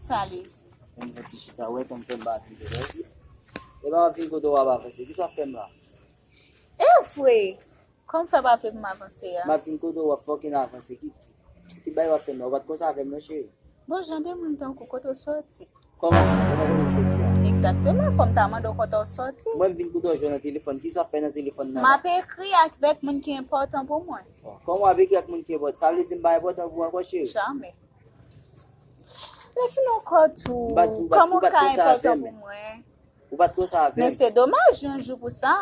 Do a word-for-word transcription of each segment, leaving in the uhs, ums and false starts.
Sa li. Mwen fè ti chita, wè, tann fè m pa vin kote w. E pa m ap vin kote w ap avanse. Kisa w ap fè m la? E vre! Kòman fè pa vle pou m avanse a? M ap vin kote w, w ap fòkin avanse. Ki, ki, ki bagay w ap fè m la? Ou pa t konsa avè m non, cheri. Bon, jan de moun tankou, kote w soti? Kòman sa? Kòman kote m soti a? Egzakteman, fò m ta mande w kote w soti. Mwen m vin kote w jwe nan telefòn. Kisa w ap fè nan telefòn nan la? M ap ekri avèk moun ki enpòtan pou mwen. Bon, kòman w ap ekri ak moun ki enpòtan? Sa vle di m pa enpòtan pou ou ankò, cheri? Jamè. Lè fin ankò tou, kòman w ka enpòtan pou mwen? Ou pa t konsa avè m. Men se domaj, yon jou pou sa.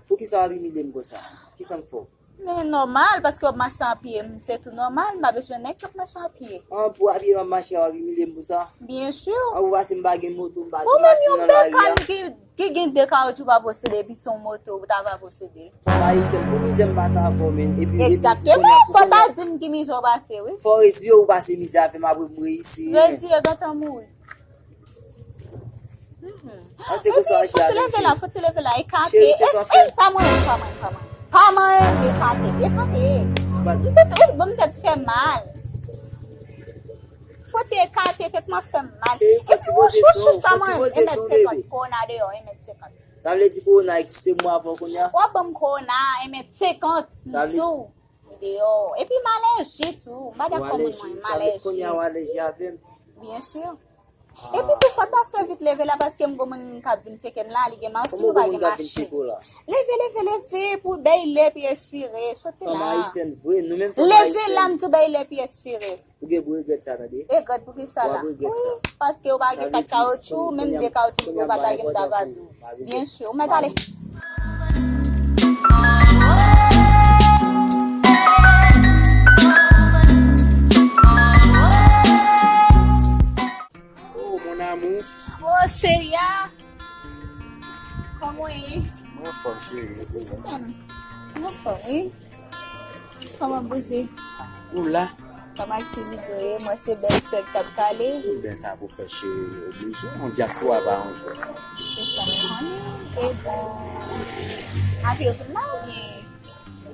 Poukisa w ap imilye m konsa? Kisa m fè w? Men nòmal, paske w ap mache a pye, m, se tou nòmal, m pa bezwen nèg k ap mache a pye. An, pou a pye m ap mache a, w ap imilye m pou sa? Byen si. An, pou pase m pa gen moto, m pa gen machin nan lari a. Ou menm yon bekan ki, ki gen de kawotchou pa posede, epi se yon moto ou ta va posede. Fanm ayisyèn, pou mizè m pase avè w, men, epi, epi, egzakteman, fò w ta di m ki mizè w pase, wi. Fò w reziye w pase mizè avè m, apre m reyisi, wi. Reziye, gentan mouri. Epi, fò ti leve la, fò ti leve la, ekate. Cheri, se sa fè. Ey, pa manyen m, pa manyen m, pa manyen m. Pa manyen m, ekate, ekate. M santi, ey, bon, m tèt fè mal. Fò ti ekate, tèt mwen fè m mal. Cheri, fò ti poze son, fò ti poze son, bebe. Epi, ou chouchou, pa manyen m, e mèt senkant, kowona deyò, e mèt senkant. Sa vle di kowona egziste mwa avan kounye a? W ap ban m kowona, e mèt senkant, m di w. Deyò. Epi m alèji tou. M pa dakò moun mwen, m alèji. Ou alèji, sa vle kounye a ou alèji avè m? Byen si. Epi tou, fò ta fè vit leve la, paske m gon moun k ap vin tcheke m la, li gen machin, ou pa gen machin. Kòman gon moun k ap vin tcheke w la? Leve, leve, leve, pou bèy lè, epi espire. Soti la. Fanm ayisyèn vre, nou menm fanm ayisyèn. Leve la, m di w bèy lè, epi espire. Ou gen pou regrèt sa, tande. Regrèt pou kisa la? W ap regrèt sa. Wi, paske ou pa gen kat kawotchou, menm de kawotchou ou pa ta gen, m ta va di w. Byen si, ou mèt ale. Oh, mon amour. Oh, cheri a. Kòman w ye? Mwen anfòm, cheri. Mwen anfòm, wi. Kòman bouje? Ou la? Kòman aktivite w ye? Mwen se bèlsè k t ap pale. Ebyen sa pou fè cheri oblije. Yon dyaspora pa yon jwèt. Se sa m konnen. E bon. Api w vin la oubyen?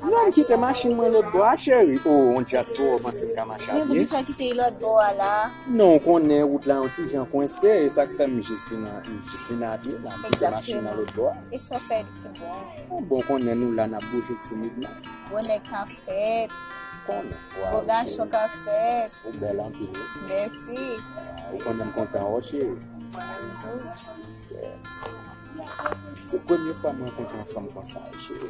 Non, m kite machin mwen lòt bò a, cheri. O, yon dyaspora, w panse m ka mache a pye? Men poukisa w kite l lòt bò a la? Non, w konnen wout la yon ti jan kwense, e sa k fè m jis vin a, m jis vin a pye la. M kite machin nan lòt bò a. Egzakteman. E sa w fè ki bon? Bon, w konnen nou la, n ap bouje timidman. Gwo nèg ka fèt. Konnen. Gwo gason ka fèt. Ou bèl anpil, wi. Mèsi. Ou konnen m kontan wè w, cheri. Mwen menm tou. Yeah. Se premye fwa mwen rankontre yon fanm konsa, cheri.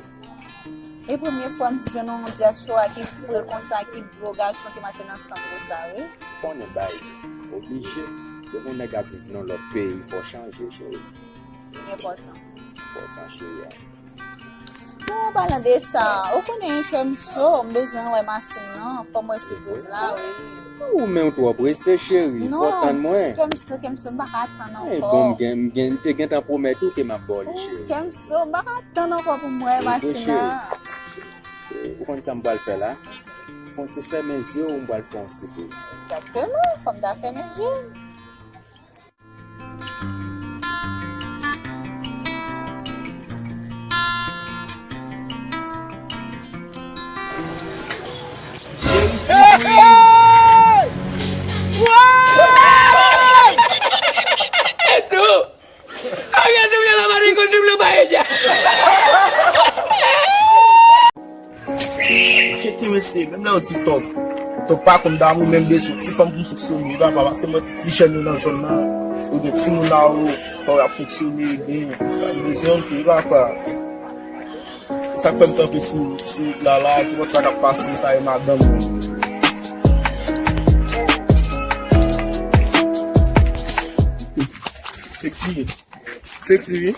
E premye fwa m jwenn yon dyaspora ki fre konsa, ki gwo gason ki mache nan san konsa, wi. Konnen bay oblije. Depi yon nèg ap viv nan lòt peyi, fò w chanje, cheri. Li enpòtan. Enpòtan, cheri a. Bon, an palan de sa, ou konnen kè m cho, m bezwen wè machin nan, fò m wè sou poz la, wi. Ou menm twò prese, cheri, fò w tann mwen. Non, kè m cho, kè m cho, m pa ka tann ankò. Bon, m gen, m gen, m te gentan pwomèt ou ke m ap ba w li, cheri. Kè m cho, m pa ka tann ankò pou m wè machin nan. Cheri, ou konn sa m pral fè la? Fè yon ti fèmen zye w, m pral fè yon sipriz. Egzakteman, fò m ta fèmen zye m. Cheri sipriz. Hey! Hey! Hey! Hey! Ariel te vle la mari konn te vle bay Elia. Keke mesye, menm lè yo di tòg, tòg pa konn damou, menm bezwen ti fanm pou m fonksyone, wi papa, paske mwen ti jèn yo nan zòn nan, yo gen timoun a yo, fò y ap fonksyone, gen, sa m bezwen, wi papa. Se sa k fè m kanpe sou, sou wout la la, ki pòt sa k ap pase, sa e madanm mwen. Sexy. Sexy, wi.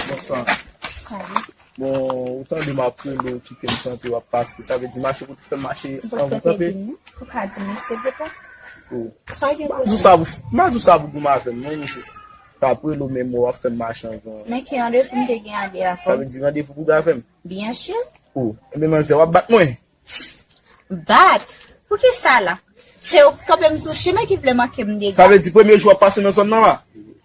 Bonswa. Salut. Bon, ou tande m ap rele w, kite m tande w ap pase. Sa vle di mache kote w fè m mache anvan kanpe? Ou ka di m, silvouplè? Sa gen pou di? M a di w sa pou, m a di w sa pou goumen avè m, non, m jis t ap rele w menm w ap fè m mache anvan. Men ki randevou m te gen ale avè w? Sa vle di randevou pou gen avè m? Byen si. O, enben manzè, w ap bat mwen? Bat? Poukisa la? Se ou k kanpe m sou chimen ki vle manke m dega. Sa vle di premye jou w ap pase nan zòn nan la?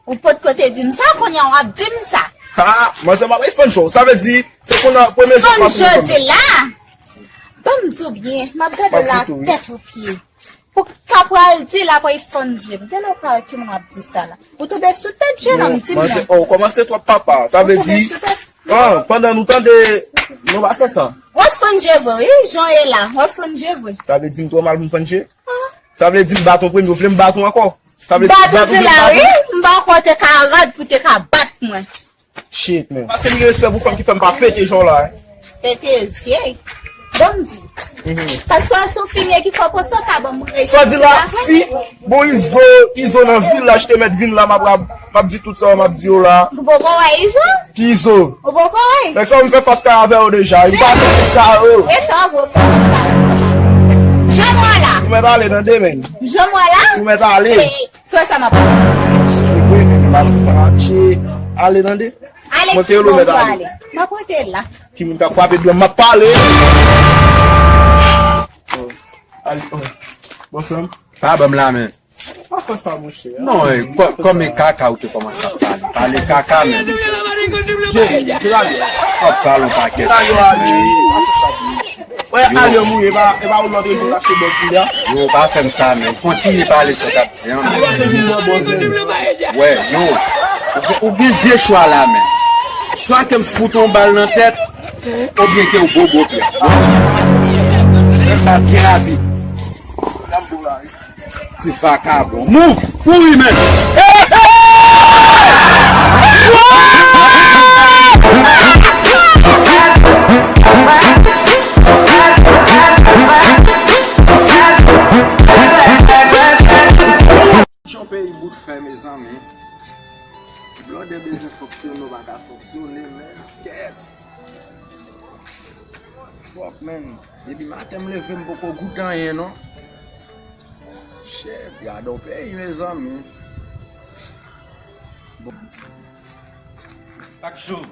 Ou potko te di m sa, kounye a w ap di m sa. Ha! Manzè, m ap fann cho w. Sa vle di, se kounye a premye jou w ap pase nan zòn nan. Fann jodi la. Ban m di w byen, m ap gade w la tèt o pye. Pou ka pral di la pou l fann je m. Gen lè w pral ki moun ap di sa la. Ou tonbe sou tèt jennonm, di m non. Oh, ou kòmanse twòp papa. Sa vle di, ah, pandan nou tande, nou pa fè sa. W ap fann je vre, wi, jan w ye la. W ap fann je vre. Sa vle di m twò mal pou m fann je? Sa vle di m bat ou premye, ou vle m bat ou ankò? Sa vle di bat ou vle m bat ou? M pa kwè w te ka rad pou te ka bat mwen. Shit, man. Paske m gen respè pou fanm ki fè m pa pete jan w la, hein. Pete je. Bon, m di. Paske w se yon fimye ki fò panse w ka ban m respè. Sa di la, fi, bon, Izo, Izo nan vil la, jete mèt vin la, m ap, m ap di tout sa, m ap di yo la. Ou poko wè Izo? Ki Izo? Ou poko wè? Nèg sa m fè fas kay avè yo deja. Li pa fè sa yo. E tan vre w fè fas kay avè sa. Janm wè la. Ou mèt ale tande, men. Janm wè la. Ou mèt ale. Sou sa m ap pale. Li vre, men, m pa, m pa matche. Ale tande. Ale, mwen te yo bon, mèt ale. M ap rete la. Ki moun k ap frape dlo m, m ap pale. Oh. Ale, oh. Bon, frè m. Pa ban m la, men. Pa fè sa, monchè. Non, eh, kò-, kòm e kaka ou te kòmanse ap pale. Pale kaka, men. Jay, ki la yo? Ap pale yon pakèt. Ki la yo ale? Pa fè sa, monchè. Wè, ale mouye, e pa, e pa ou lòt rezo k achte bòs li a. Yo, pa fè m sa, men. Kontinye pale sa w t ap di an, men. Ou lòt rezo nan bòs, men. Wè, yo. Ou gen, ou gen de chwa la, men. Swa ke m fout yon bal nan tèt, oubyen ke w bobo pye. Fè sa byen rapid. Ti vakabon. Move! Kouri, men! Jan peyi bout fè, mezanmi. Ti blòdè bezwen fonksyone, w pa ka fonksyone, men. Kèt! Fuck, man. Depi maten m leve, m poko goute anyen, non. Shit, gade yon peyi, mezanmi. Bon. Sak cho.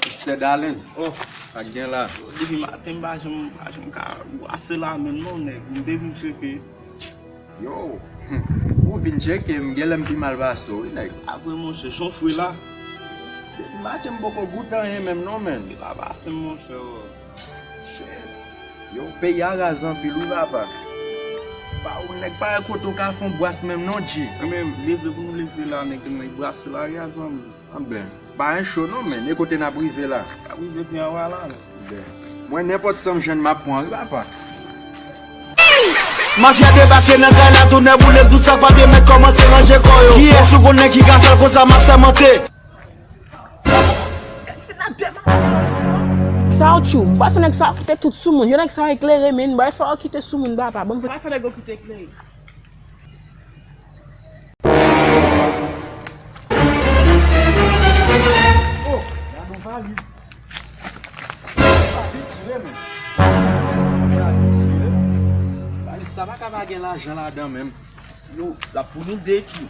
Mister Dalens. Oh. Sa k gen la? Depi maten, m pa janm, m pa janm ka brase la menm, non, nèg. M te vin tcheke. Yo, ou vin tcheke m, genlè m pi mal pase w, wi, nèg. Pa vre, monchè, jan w fre la. Depi maten m poko goute anyen menm non, menn. Li pa pase m, monchè. Shit. Yo, peyi a raz anpil, wi, papa. Pa ou, nèg pa wè kote w ka fè yon bwas menm non, G. Kanmenm, leve pou nou leve la, nèg, nèg brase lari a, zanmi. Anben, pa gen cho non, men e kote n ap rive la. N ap rive byen anwa la, men. Anben, mwen, nenpòt sa m jwenn, m ap pran, wi, papa. Mafya debake nan kay la, tounè boule, tout sa k pa byen mèt kòmanse ranje kò yo. Kiyès ou konnen ki ka fè l konsa, m ap sèmante. Sa w tchou, m pa fè nèg sa kite tout sou moun. Yo nèg sa eklere, men, bay fè yo kite sou moun, papa. Bon, m pa fè nèg yo kite eklere. Oh, gade yon valiz. Sa vit tire, men. Valiz sa pa ka pa gen lajan ladan menm. Yo, l ap pou nou de, tchou.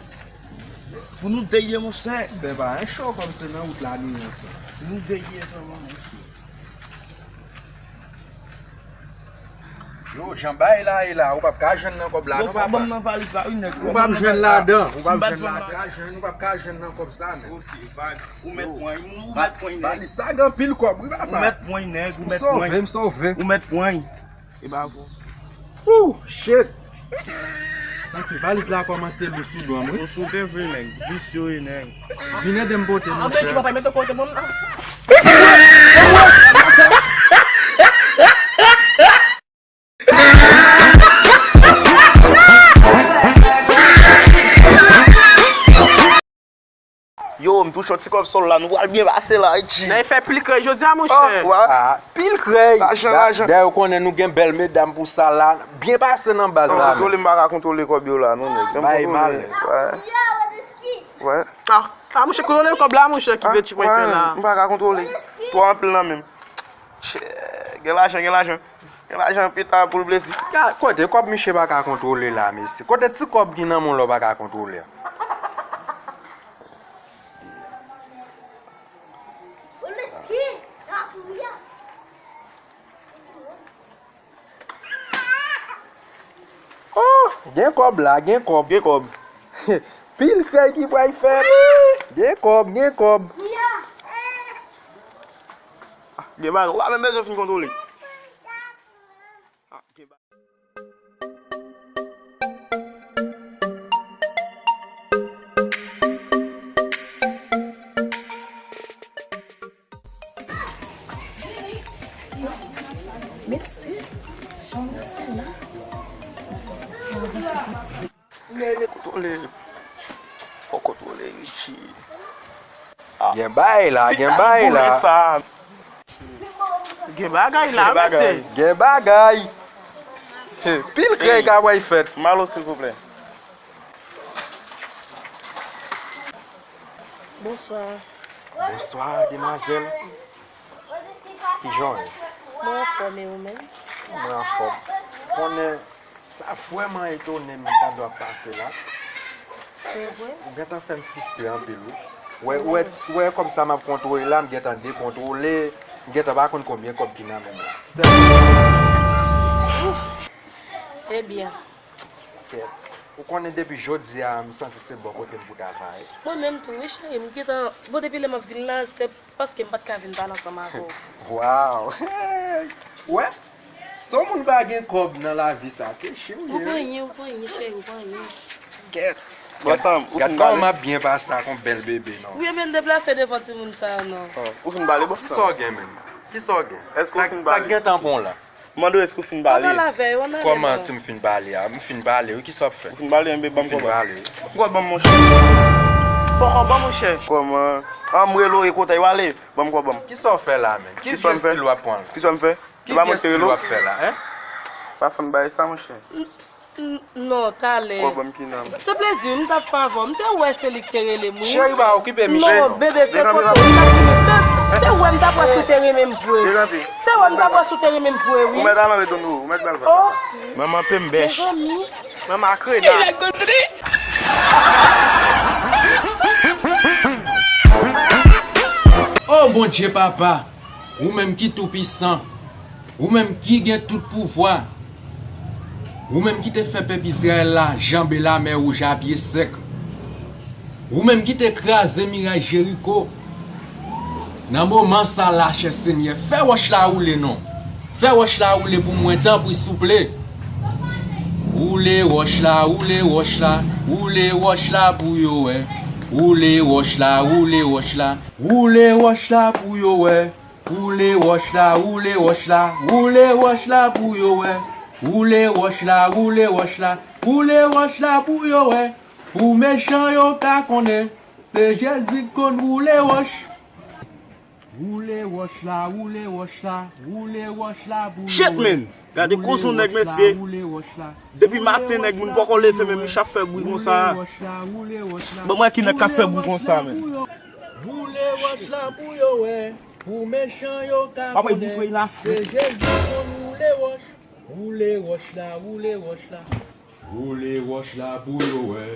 Pou nou de ye, monchè. Bè pa en cho kòm se nan wout la nou ye sa. Pou nou de ye, tchou, monchè. Yo, jan bagay la ye la, ou p ap ka jwenn nan kòb la, non, papa. Yo, fò ban m nan valiz la, wi, nèg. Ou p ap jwenn ladan, ou p ap jwenn ladan. Ou p ap ka jwenn nan kòb sa, men. Ok, vag. Ou mèt pran, ou mèt pran, nèg. Valiz sa gen anpil kòb, wi, papa. Ou mèt pran, nèg, ou mèt pran. M sove, m sove. Ou mèt pran. E pa bon. Ooh, shit. Santi valiz la kòmanse lou sou do m, wi. Ou sou te vre, nèg. Visye, nèg. Vin ede m pote, monchè. Anben, ti papa, mete kote mwen la. Yo, m touche yon ti kòb sòl la, nou pral byen pase la, wi, G. Nèg fè pil krèy jodi a, monchè. Ah, pil krèy. Lajan, lajan. Dayè, ou konnen nou gen bèl medam pou sa la. Byen pase nan baz la, men. Kontwole, m pa ka kontwole kòb yo la, non, nèg. Bay malè. Wè. Wè. Ah, ah, monchè, kontwole kòb la, monchè, ki vle ti pwen fè la. M pa ka kontwole. Twò anpil nan men m. Chè, gen lajan, gen lajan. Gen lajan pita pou l plezi. Ka-, kote kòb misye pa ka kontwole la, mesye? Kote ti kòb ki nan men w la w pa ka kontwole a? Oh, gen kòb la, gen kòb. Gen kòb. Pil krèy ki pral fèt. Gen kòb, gen kòb. Gen bagay, ou pa menm bezwen fin kontwole. Mesye, janm wè sa la. Kontwole. Fò kontwole Richie. Gen bagay la, gen bagay la. Gen bagay la, mesye. Gen bagay. Pil krèy ka pral fèt. Malo, silvouplè. Bonswa. Bonswa, demwazèl. Kijan w ye? Mwen anfòm, e ou menm? Mwen anfòm. Konnen, sa vrèman etone m tande w ap pase la. Se vre? Ou gentan fè m fristre anpil, wi. Wè, wè, wè kòb sa m ap kontwole la, m gentan dekontwole, m gentan pa konn konbyen kòb ki nan men m la. Ebyen. Kèt. Ou konnen depi jodi a, m santi se bò kote m pou ta va ye. Mwen menm tou, wi, cheri. M gentan, bon, depi lè m ap vin la, se paske m pa t ka vin pale ansanm avè w. Waw! Wè? Si yon moun pa gen kòb nan lavi sa, se chim li ye. Ou pa anyen, ou pa anyen, cheri, ou pa anyen. Kèt. Bòs Sam, ou fin pale? Gad kòman m ap byen pase ak yon bèl bebe, non. Ou byen deplase devan timoun sa yo, non. Ou fin pale, bòs Sam? Kisa w gen, menm? Kisa w gen? Èske ou fin pale? Sa k gentan pran w la? Mande w èske w fin pale? Kòman si m fin pale a? M fin pale, wi, kisa w ap fè? Ou fin pale, enben, ban m kòb. M fin pale, wi. Kòb ban m, monchè. Poko ban, monchè. Kòman? An, m rele w, e kote w ale? Ban m kòb ban m. Kisa w fè la, menm? Ki vye stil w ap pran la? Kisa m fè? Ki vye stil w ap fè la, en? Pa fè m bagay sa, monchè. N-, non, talè. Kòb ban m ki nan. Se plezi m t ap fè avè w. M te wè se li k te rele m, wi. Cheri, pa okipe m, cheri. Non, bebe, se kote w t ap vini. Se, se wè m t ap wè si w te renmen m vre. Se wè m t ap wè si w te renmen m vre, wi. Ou mèt al anlè tonton, ou mèt al fè. Oh. Manman pembèch. Mezanmi. Manman krena. Oh, Bondye, papa. Ou menm ki toupisan, ou menm ki gen tout pouvwa, ou menm ki te fè pèp Izrayèl la janbe Lamè Wouj a pye sèk, ou menm ki te kraze miray Jeriko, nan moman sa la, chè Senyè, fè wòch la woule non. Fè wòch la woule pou mwen, tanpri, souple. Woule wòch la, woule wòch la, woule wòch la pou yo wè. Woule wòch la, woule wòch la. Woule wòch la pou yo wè. Woule wòch la, woule wòch la, woule wòch la pou yo wè. Woule wòch la, woule wòch la, woule wòch la pou yo wè. Pou mechan yo ka konnen, se Jezi k konn woule wòch. Woule wòch la, woule wòch la, woule wòch la pou yo wè. Shit, man! Gade koson nèg, mesye. Depi maten, nèg, moun poko leve, men Micha ap fè bri konsa. Ban m wè ki nèg k ap fè bri konsa, men. Woule wòch la pou yo wè, pou mechan yo ka konnen, se Jezi k konn woule wòch. Woule wòch la, woule wòch la. Woule wòch la pou yo wè,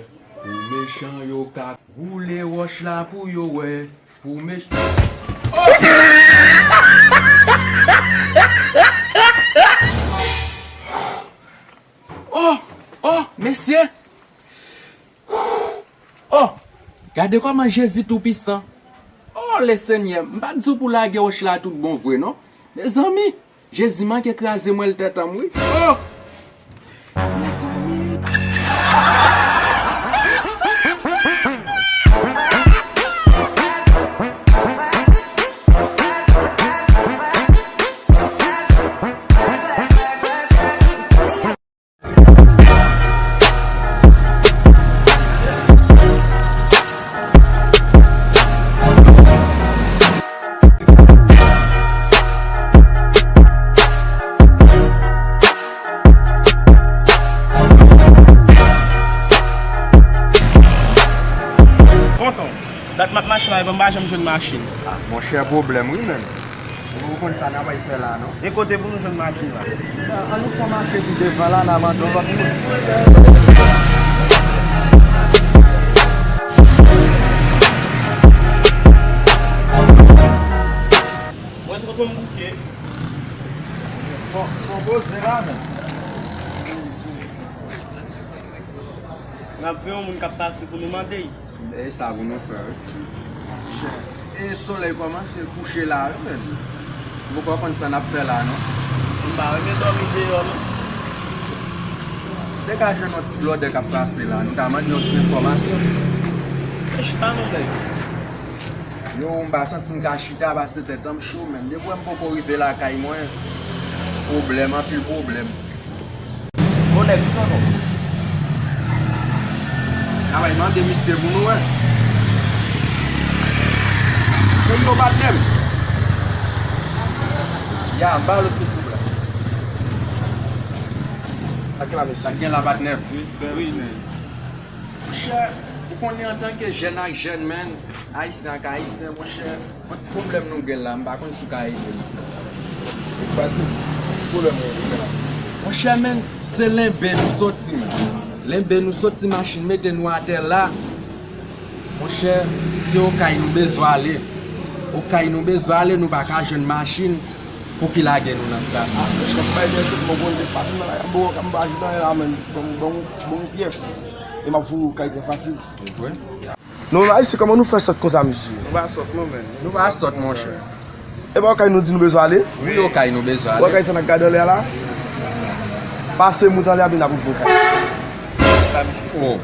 pou mechan yo ka. Woule wòch la pou yo wè, pou mechan. Oh! Oh! Mesye! Oh! Gade kòman Jezi toupisan. Oh, Lesenyè, m pa t di w pou lage wòch la tout bon vre, non. Mezanmi, Jezi manke kraze mwèl tèt an m, wi. Oh! Mezanmi. Tonton, dat m ap mache la, epi m pa janm jwenn machin. Ah, monchè, pwoblèm wi, menn. Ou konn sa n ap al fè la, non? E kote pou nou jwenn machin la? An nou fè mache pi devan la, n a mande yon lòt moun. Mwen tonton m bouke. Fò, fò poze la, menn. N ap gen yon moun k ap pase pou nou mande l. E sa pou nou fè, wi. Chè. E solèy kòmanse kouche la, wi, menn. Nou poko konn sa n ap fè la, non. M pa renmen dòmi deyò, non. Te ka jwenn yon ti blòdè k ap pase la, nou ta mande yon ti enfòmasyon. Mwen chita non, sèvi. Yo, m pa santi m ka chita, pase tèt an m cho, men depi m poko rive lakay mwen, pwoblèm, anpil pwoblèm. Bon, nèg, ki non? Travay, mande misye pou nou wè. Pou nou, patnè m. Ya, m ba l sou kou la. Sa gen la, mesye? Sa gen la, patnè m? Monchè, ou konnen antanke jèn ak jèn, menn, ayisyen ak ayisyen, monchè, yon ti pwoblèm nou gen la, m pa konn si w ka ede m sa. Pati, ki pwoblèm ou gen la? Monchè, menn, se lenbe nou soti, menn. Lenbe nou soti, machin mete nou atè la. Monchè, se Okay nou bezwen ale. Okay nou bezwen ale, nou pa ka jwenn machin pou ki lage nou nan estasyon. Monchè, bay mèsi pou bon de pa nan la, bon, m pa jwenn anyen la, menn. Bon, bon, bon pyès. E m ap voye Okay trè fasil. Ou kwè? Non, ayisyen, kòman nou fè sòt konsa, mesye? Nou pa sòt, non, menn. Nou pa sòt, monchè. E pa Okay nou di nou bezwen ale? Wi, Okay nou bezwen ale. Ou wè Okay sa n ap gade anlè a la? Pase mout anlè a, vin ap ouvri Okay. Oh.